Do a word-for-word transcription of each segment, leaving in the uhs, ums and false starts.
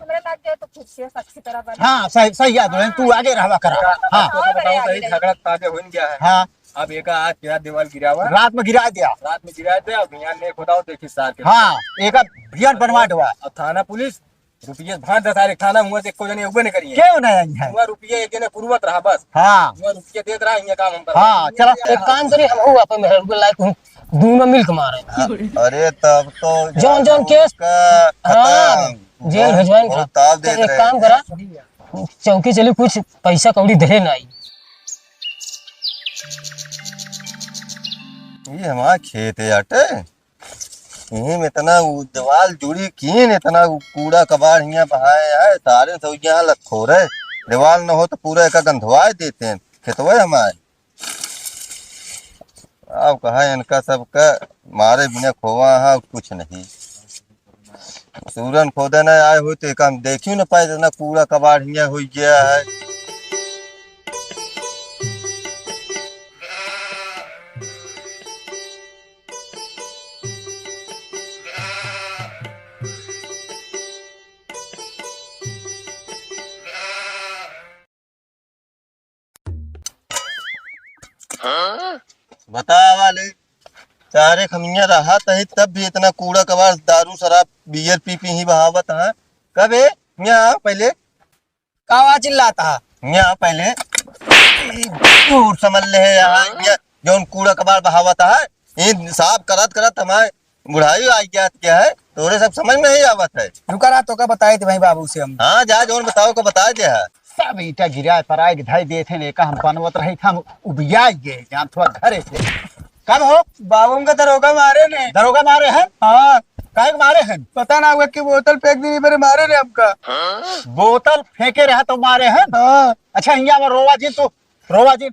हमरा लग जाए तो खुद से अच्छी तरह बना। हाँ, सही, सही याद है, तू आगे रहवा करा। हाँ। आपको तो बताओ, सही झगड़ा ताजे हो गया है। हाँ। अब एका आज क्या दीवाल गिरावा? रात में गिरा दिया। रात में गिरा दिया, अब यहाँ ने खुदाओ देखी सार के। हाँ, एका बियान बनवा देवा। अब थाना पुलिस रुपये भांज दे सारे, थाना हुआ से कोई जने उबे नहीं करिए। क्यों नहीं आई है? हुआ रुपये एक जने पुरवत रहा बस। हाँ। हुआ रुपये देत रहा, ये काम हम कर। हाँ, चला। एक काम करी, हम हो अपन मेहर को लायक हूँ, दोनों मिल के मारे। अरे तब तो जौन जौन केस का हाँ, खत्म। जेल बहुत, भेजवाइन बहुत खा। ताव तो देत एक रहे। काम करा, चौकी चली कुछ पैसा कौड़ी दे नहीं। ये हमारा खेत है आटे। यहीं में इतना उ दीवाल जुड़ी कीन, इतना उ कूड़ा कबाड़ हियाँ बहाए है, सारे सब यहाँ लतखोरे। दीवाल न हो तो पूरा एका गंधवाए देते हैं खेतवा हमारे। अब कहा इनका सबका मारे बिना खोवा है कुछ नहीं। सूरन खोदे न आए हो तो एक हम देखियो न पाए, इतना कूड़ा कबाड़ हियाँ हो गया है। बतावा ले, सारे खमिया रहा तही तब भी इतना कूड़ा कबाड़ दारू शराब बियर पी पी ही बहावत है। कबे यहाँ पहले का आवाज चिल्लाता है? यहाँ पहले ई झूठ समझ ले है यहाँ, हाँ? ये जौन कूड़ा कबाड़ बहावत है, ये साफ करत करत हमारे बुढ़ाई आ जात क्या है, तोरे सब समझ में नहीं आवत है। रुका रहा, तो का बताए थे भाई बाबू से हम। हाँ, जा जौन बताओ का बताए दे है। सब ईंटा गिराए पराए के धई देत हैं, एका हम बनवत रही था, हम उबियाई गए, जान थोड़ा घरे से। कब हो? बाबू हमका दरोगा मारे ने। दरोगा मारे हैं? हाँ। काहे के मारे हैं? पता ना हुआ कि बोतल फेंक दी, मेरे मारे ने हमका। बोतल फेंके रहा तो मारे हैं? हाँ। अच्छा, हियाँ में रोवा जी तो, रोवा जी,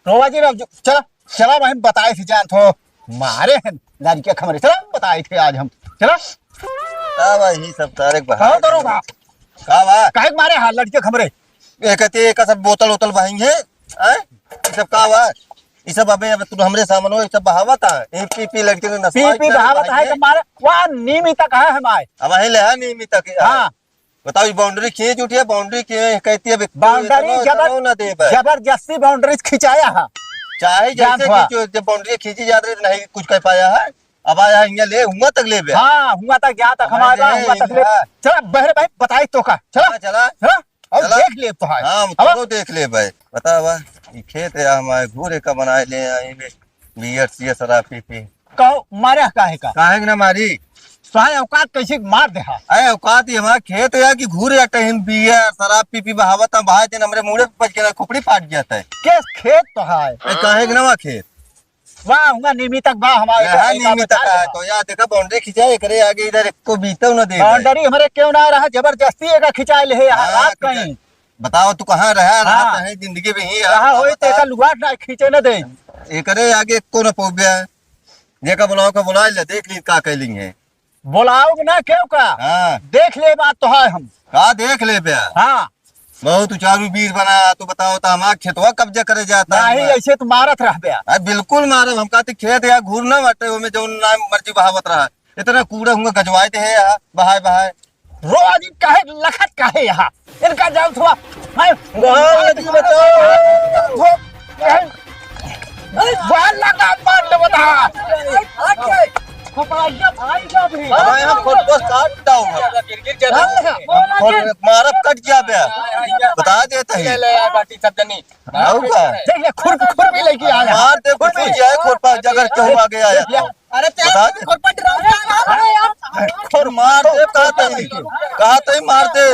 रोवा जी, अब जो, चला, चला, वहीं बताए थे जान थो। मारे हैं, लड़के खमरे, चला, बताए थे आज हम, चला। का बा, यही सब तारे के कहो बहाने। दरोगा। का बा? काहे के मारे हाँ लड़के खमरे? ये कहते, ये का सब बोतल वोतल बहाई है, हैं? ये सब का बा? ये सब अबे, अब तू हमरे सामने हो, ये सब बहावत है। ये पी, पी लड़के ने नशा पी, पी इतना बहावत है बहाई कि है। मारे, वहाँ नीमी तक है हमारे। अब वहीं ले, हाँ, नीमी तक है। हाँ। बताओ, ये बाउंड्री खींच उठी है, बाउंड्री के कहती है, अब बाउंड्री इतना, जबर-, इतना ना दे भाई। जबरदस्ती बाउंड्री खिंचाया है। चाहे जान जैसे हुआ। कि जो, जब बाउंड्री खींची जात रही, तो नहीं कुछ कह पाया है। अब आया, यहाँ ले, हुआ तक ले बे। हाँ, हुआ तक, यहाँ तक अब हमारा, आए हुआ तक ले। हाँ। चला, बहरे भाई, बताई तो का। चला। हाँ, चला। चला, और चला। देख ले तो है। हाँ, अब चलो देख ले भाई। बतावा, ये खेत है हमारे, घूरे का बनाए ले, यहीं में बियर सियर शराब पी पी। कहो, मारे काहे का? काहे के ना मारी? तोहार औकात कैसे मार दे हा? अरे औकात ये हमारा खेत है कि घूर या टहिन बियर शराब पी पी बहावत है, बहाए दिन हमरे मुड़े पे पच के ना खोपड़ी फाट गया था। के खेत तो है? अरे काहे के ना वा खेत? वाह, हुआ नीमी तक बा हमारे यहाँ एक नीमी तक बता है, दे। तो यार देखा बाउंड्री खिंचा, एकरे आगे इधर एको बीतव ना दे भाई। बाउंड्री हमरे क्यों ना रहा, जबरदस्ती एका खिंचा ले है यहाँ, हाँ, रात खिंचा। कहीं। बताओ, तू कहाँ रहा? रहा हाँ। तो है जिंदगी में ही, रहा हाँ, होई बता। तो एका लुगाट ना खींचे न दे। एकरे आगे एको न पौबे। जेका बुलाओ का बुला ले, देख ली का कैलिंग है। बुलाओ ना क्यों का? हाँ। देख ले बात तो है हम। का देख ले बे? हाँ। बहुत उचारू वीर बना, तू बताओ तो हमार खेतवा कब्जा करे जाता नहीं, है। ऐसे तो मारत रह बे। अरे बिल्कुल मारब, हम कहते खेत या घूर ना बाटे, ओमे जौन ना मर्जी बहावत रहा। इतना कूड़ा हुआ गजवाए दे है यहाँ, बहाए बहाए। रोज काहे लखत काहे यहाँ? इनका जान थोड़ा, हैं? बाहर लगी बचाओ। बाहर लगा मार दे बता। खोपड़ाइया भाई का भी। भाई हम खुद को काट डाऊंगा। हम खुद मारब कट जाबे। बता देते हैं। ले, ले, बाटी सब जनी। आऊ का? देख ले, खुरपी, खुरपी लेके आया। मार दे, खुरपी जाए, खुरपा, अगर कहूँ आगे आया तो। अरे, तेरे बता दे। खुरपा डराओ, अरे यार। खुर मार दे, कहा तई, कहा तई मार दे।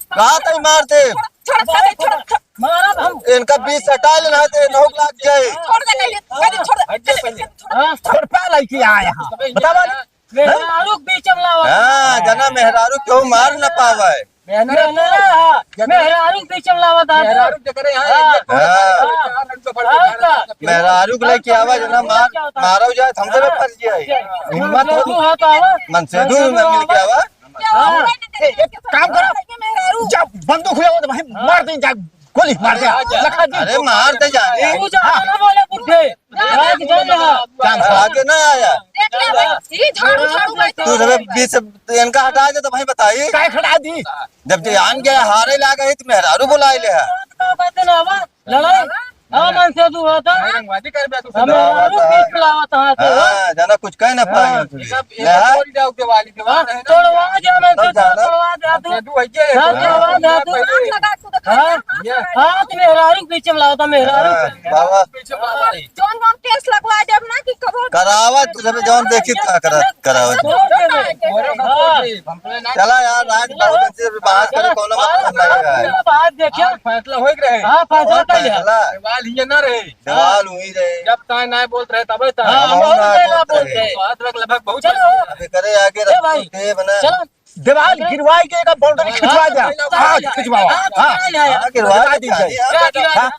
कहा तई मार दे। इनका बीच सटा लेना, तो नहुक लाग जाए। छोड़ दे, छोड़ दे। खुरपा लेके आया। बतावा। मेहरारू के बीच में लावा। हाँ, जना मेहरारू क्यों मार न पावे। मेहरारू, मेहरारू के बीच में लावा था। मेहरारू के करे यहाँ हाँ। एक हाँ। हाँ। मेहरारू के लेके आवा, जना मार, मारो जाए, हमसे में फंस गया है। हिम्मत हो। मनसेधू हो तो आवा। मनसेधू में मिल के आवा। हाँ। ए, एक काम करो। जा, बंदूक ले आओ तो भाई, मार दें, जा। गोली मार दे। अरे, लगा दी। अरे, मार दे जाने। तू ज्यादा ना बोले, बुढ़े। राज जान रहा। जान आगे ना आया। देख ले भाई, ये झाड़ू, झाड़ू भाई। तू सबे बीच इनका हटा दे तो भाई बताई। काय खड़ा दी? जब जे आन गया हारे लागे है तो मेहरारू बुलाए ले है। बात ना आवा, लड़ाई। हाँ, मन से तू होता। भाई, रंगबाजी कर बे तू। हमें मारू पीट लावा था तो। हाँ, जाना कुछ कह ना पाए। हाँ। ये सब, ये ले सब हाँ। तोड़ जाओ दिवाली, दिवाली हाँ, है ना? तोड़वा दे, मन से तोड़वा दे तू। ये तू है, ये सब तोड़वा दे तू। पहले लगा तू तो हाँ। ये। हाँ, तो मेहरारू के पीछे में लावा था, मेहरारू हाँ, के। बाबा। पीछे में लावा है। जौन जौन केस लगवा जब ना कि कबो करावा, तू सब जौन देखी था करा, करावा। तोड़ दे। बोलो का हाँ। तोड़ दे। चला यार, राज बहुत अच्छे से बात करे, चला, कोनो मतलब नहीं है। बात देखिए। हाँ, फैसला हो ही रहे। हाँ, फैसला और कर लिया। फैसला। सवाल ही ना रहे। सवाल हुई रहे। जब ताए नाय बोलत रहे, तबे ताए। हाँ, हम बहुत ना पहला बोलत बोलत रहे। रहे। बात रख लगभग बहुत चलो। अबे करे आगे ए रख भाई, दे बना। चलो। दीवाल गिरवाई के एक बाउंड्री खिंचवा जा। हाँ, हाँ, खिंचवाओ। हाँ, हाँ, हाँ, हाँ, गिरवा गिरा दीजिए। दीजिए। हाँ, हाँ।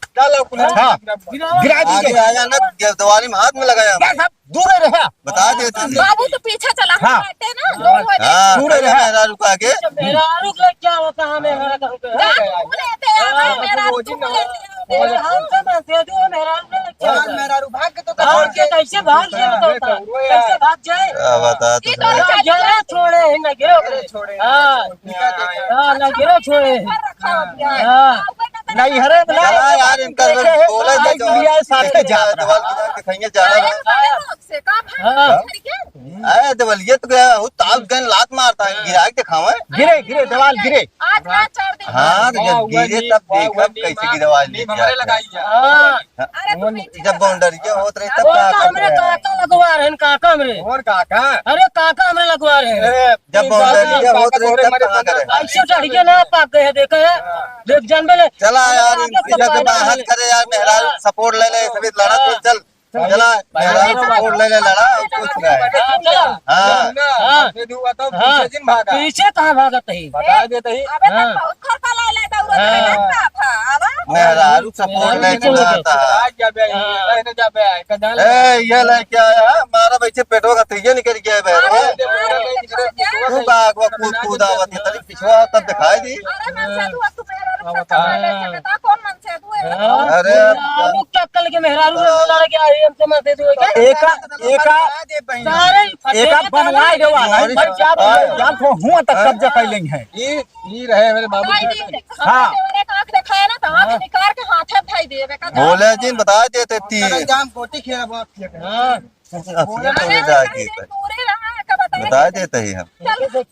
गिरा दीजिए। आगे आया ना, दीवाली में हाथ में लगाया। बस, दूरे रहे। बता देते थे। बाबू तो पीछे चला, हम हाँ। बैठे ना, दूर हो जाए। हाँ, दूर पहले रहे। मेहरारू का आगे। मेहरारू का क्या होता है, मेहरारू का? जा, तू लेते आ, हाँ। मेहरारू, तू लेते आ। मेहरारू से बस, ये जो मेहरारू का क्या होता है? मेहरारू भाग के तो और के कैसे भाग के होता है? कैसे भाग जाए? क्या बता तो ये तो रहे। ना गिरो छोड़े हैं, ना गिरो। अरे छोड़े। हाँ। हाँ, ना गिरो छोड़े हैं। हाँ। नहीं, हरे चला यार, इनका बोला जाए, दुनिया साथे जा। दीवाल की जाके खाएंगे, जाना है। से का भाई हाँ। लड़के? अरे देवलिया तो गया, वो ताल गन लात मारता है, गिरा के दिखावे। गिरे, गिरे, दीवाल गिरे। आज ना चार दिन हाँ, तो हाँ, जब गिरे तब देखा कैसे गिरवा ले। हमारे लगाई है। हाँ। अरे तो पीछे जब बाउंड्री के होत रहे तब वो का तो हमरे काका लगवा रहे हैं, काका हमरे। कौन काका? अरे काका हमरे लगवा रहे हैं। जब बाउंड्री के होत रहे तब कहाँ करे? ऐसे चढ़ के ना पाक गए, देखे है? देख जानबे ले। चला यार, इनसे तो बाहर करे यार, मेहरारू सपोर्ट ले ले, सभी लड़ा तो चल। चला, मेहरारू सपोर्ट ले ले, लड़ा, कुछ नहीं। हाँ, चला। हाँ। हाँ। हाँ। पीछे कहाँ भागत है? बता देते ही। अबे हाँ। बहुत खरका ला ले दौड़त है, हाँ। का था, आवा? मेहरारू सपोर्ट ले के लड़ता है। आज जाबे आई, हाँ। रहने जाबे आई, का जान ए, ये लेके आया है, हमारा वैसे पेटवा का तेजे निकल गया है, बहन। अरे, तू बाग वा कूद कूद आवत है, तनी पिछवा तब दिखाई दी। अरे, मैं साधु, तू मेहरारू का हाँ। खा ले सकता, कौन मन से तू है? हाँ। अरे। मेहरारू टक्कल के मेहरारू में लड़ गया है, हमसे मत दे दो, क्या? एका, एका, सारे एका बनवाए देवा, नहीं, पर क्या बोले, जान तो हुआ तक कब्जा कर लेंगे हैं। ई, ई रहे मेरे बाबू। भाई जी, हाँ। सामने वाले का आँख दिखाया ना, तो आँख हाँ। निकाल के हाथे में धई देवे का। बोले जिन बता देते ती। जाम गोटी खेला बाप के। हाँ। अब ये तो अरे, ले जाके अरे, पूरे रहा, का बताए बता देते। देते ही हम। चल, चल।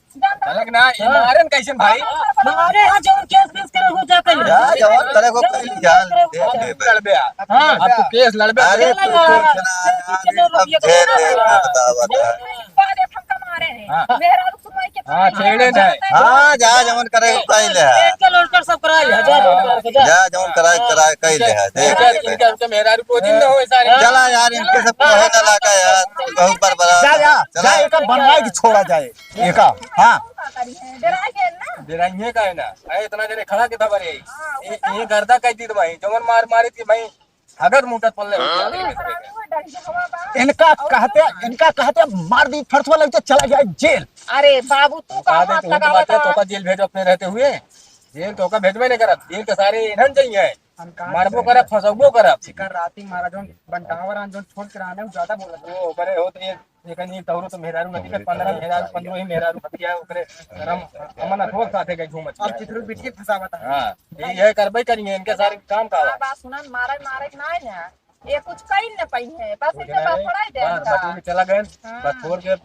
अलग ना, ये मारन कैसे भाई? मारे यहाँ जौन केस वेस करे हो जाते हैं। जा, जौन करे को पहले जान दे, दे, दे। लड़बे आ। हाँ। अब तू केस लड़बे अरे, आ। तू कुछ ना, यार, ये सब झेल ले, बता, बता। बाले फंका मारे हैं। हाँ। मेहरारू सुनवाई के हाँ, छेड़े नहीं। हाँ, जा, जौन करे को पहले है। एक के लड़कर सब कराई, हजार लड़कर के जा। जा, जौन कराए, कराए, कह ले है, देख इनका, ले। इनका, इनका मेहरारू को दिन न होए सारे। चला यार, इनके सब कोहे न लागा यार, बहुत बरबरा। जा, जा, चला। जा, एका बनवाए के छोड़ा जाए, एका, हाँ। का करी है? डराए गए ना? डराइए का है ना? अरे इतना जने खड़ा के था बरे। हाँ, ये, ये गर्दा कह दी तो भाई, जवन मार मारे थी भाई, हगत मुटत पल्ले हो गया। अरे, हरामी हो, डर के हवा बा। इनका और कहते, इनका कहते मार दी, फरसवा लग जाए, चला जाए जेल। अरे बाबू, तू का बता दे, हाथ तू लगावा बात है, था? तोका जेल भेजो अपने रहते हुए। जेल तोका भेजबे नहीं करब, जेल के सारे इन्हन चाहिए। हम कहाँ मारबो से करब, फंसबो करब। एकर राती महाराज जौन बंटावर आन जौन छोड़ के रहने, उ ज्यादा बोलत है। वो ओकरे होत ये, एकर नींद तौरो तो मेहरारू नदी के पन्द्रह मेहरारू, पन्द्रह ही मेहरारू बतिया ओकरे करम, हमन अथवा साथे गए घूमत अब है। चिथरू बिटिया फंसावत है। हाँ, ये, ये करबे करिए, इनके सारे काम का बा। बात सुनन, मारे, मारे के ना है ना। ये कुछ कहीं न पाई है, बस कुछ इनके नहीं, पापड़ा ही दे बस इनका। बटुए में चला गए, हाँ। बस छोड़ के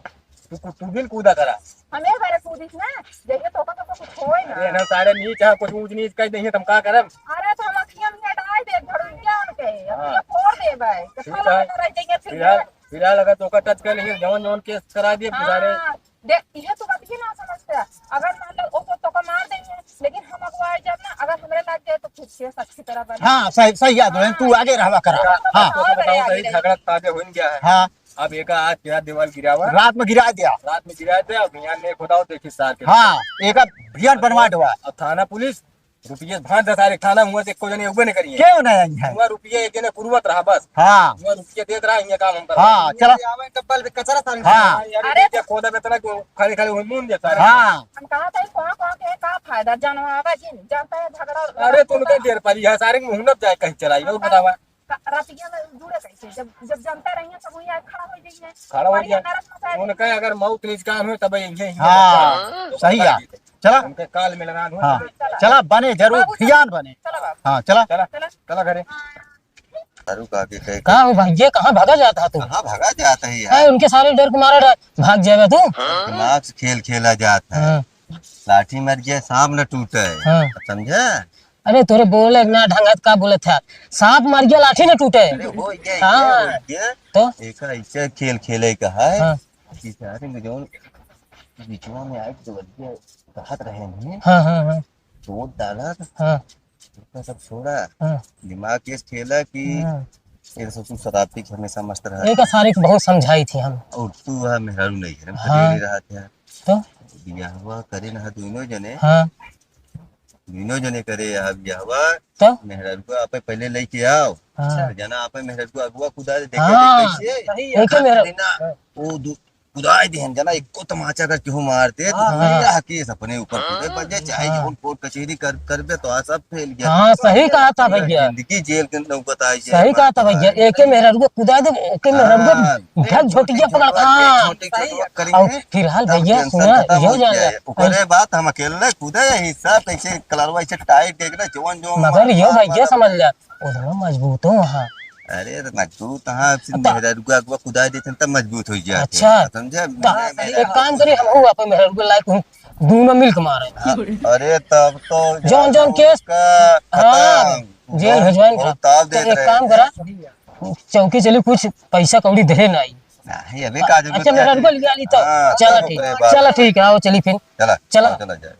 तू कु-, तू भी कूदा करा। हमें बारे कूदिस ना, जइए तो का तो कुछ होए ना। अरे ना सारे नीच है, कुछ ऊंच नीच कह देंगे, तुम का करब? अरे तो हम अखियां में डाल दे, धड़ुइया उनके, हाँ। अखियां फोड़ देबे, तो ठीक साला है। बना रह जाइए फिर फिलहाल, ये। फिलहाल अगर तोका टच कर लेंगे, जवन जवन केस करा दिए, हाँ। सारे देख, इहे तो बात ही ना समझते हैं। अगर मान लो, ओको तो का मार देंगे, लेकिन हम अगुवाए जब ना, अगर हमरे लग जाए, तो फिर केस अच्छी तरह बने। हाँ, सही, सही याद है, तू आगे रहवा करा। हाँ। हाँ। तो और बताओ, बढ़िया, सही बढ़िया। झगड़ा ताजे हो गया है। हाँ। अब एका आज क्या दीवाल गिरावा? रात में गिरा दिया। रात में गिरा दिया, अब यहाँ ने खुदाओ देखी सार के। हाँ, एका भियान बनवा देवा। अब थाना पुलिस रुपये भांज दे सारे, थाना हुआ से एको जने उबे नहीं करिए। क्यों नहीं आई है? हुआ रुपये एक जने पुरवत रहा बस। हाँ। हुआ रुपये देत रहा, ये काम हम कर हाँ, चला। आवे कब्बल पे कचरा सारे। हाँ। यार, अरे। ये खोदा बेतना क्यों खाली खाली वही मुंह दे सारे। हाँ। हम कहा था, कौन कौन के का फायदा, जानवा आवा जी, जानता है झगड़ा। अरे, तुम तो देर परी है, सारे मुंह न जाए कहीं चलाई, और बतावा। रतिया में जुड़े कैसे? जब, जब जनता रही है, तब वही आके खड़ा हो जाइए। खड़ा हो बढ़िया जाए। नरक में जाए। उनका अगर मौत निजकान हो, तब यही, यही हाँ, होता है। सही है। चला। उनके काल में लगा दो। हाँ, चला। चला, बने जरूर, बाबू, ध्यान बने। चला बाबू। हाँ, चला। चला, चला। चला घरे। सारू का के कहे का हो भाई, ये कहाँ भागा जाता है तू? कहाँ भागा जाता है यार? अरे, उनके सारे डर के मारा डर, भाग जाएगा तू? दिमाग से खेल खेला जाता है। हाँ। लाठी मर गया, सांप न टूटे। हाँ। समझे? अरे, तोरे बोले ना ढंगत का बोलत है, सांप मर गया, लाठी न टूटे। अरे, हो गया, हाँ। हो गया। तो? एक ऐसे खेल खेले का है हाँ। कि सारे में जौन बिचवा में आए तो बल्कि कहत रहे हैं, हाँ, हाँ, हाँ। तोड़ डाला, हाँ। इतना सब छोड़ा, हाँ। दिमाग ये खेला कि हाँ। तेरे ससुर शराब पी के हमेशा मस्त रहा। एक सारे के बहुत समझाई थी हम। और तू वह मेहरारू नहीं है, हम हाँ। खदेड़ी रहा था। तो? बियाहवा करे ना दोनों जने। हाँ। दोनों जने करे यहाँ बियाहवा। तो? मेहरारू को आपे पहले लेके आओ। हाँ। तो जना आपे मेहरारू को अगुआ कुदा दे, देखे हाँ। कैसे? सही है। एक मेहरा- ना, वो दु-, कुदाई देहन जना, एको तमाचा अगर केहू मारते, तो हाँ। पूरा केस अपने ऊपर कूदे, बन जाए, चाहे हाँ। जौन कोर्ट कचहरी कर, कर दे, तो आ सब फेल गया। हाँ, सही कहा था भैया। जिंदगी जेल के नौबत आई जाए, सही कहा था भैया। एके मेहरारू को कुदाई दे, ओके मेहरारू को हाँ। ढक झोटिया पकड़, हाँ। झोटी पकड़ करेंगे। और फिलहाल तब भैया, tension सुना, खत्म यो हो जान जाए। ले। ओकरे बाद हम अकेले कूदे, हिस्सा कैसे कलरवा ऐसे टाइट देख रहे, जौन जौन मगर मार, यो मार, भैया मार। समझ ले, उतना मजबूत हो वहाँ। अरे, तो मजबूत हाँ, फिर तो मेहरारू को अगुआ कुदाई देते हैं, तब मजबूत हो जाते हैं। अच्छा। समझे? तो मेहरा-, एक काम करी, हम हो अपन मेहरारू को लायक हूँ, दोनों मिल के मारे। हाँ, अरे, तब तो जौन जौन केस, उसका हाँ, खत्म। जेल बहुत, भेजवाइन बहुत था। ताव तो देत एक रहे। काम करा, चौकी चली, कुछ पैसा कौड़ी दे ना आई। नहीं, अबे का जरूरत अच्छा, है? मेहरारू को लिया ली तो। हाँ, चला तब ठीक, ओकरे बाद। चला ठीक है, आओ चली फिर। चला, चला। हाँ, चला जाए।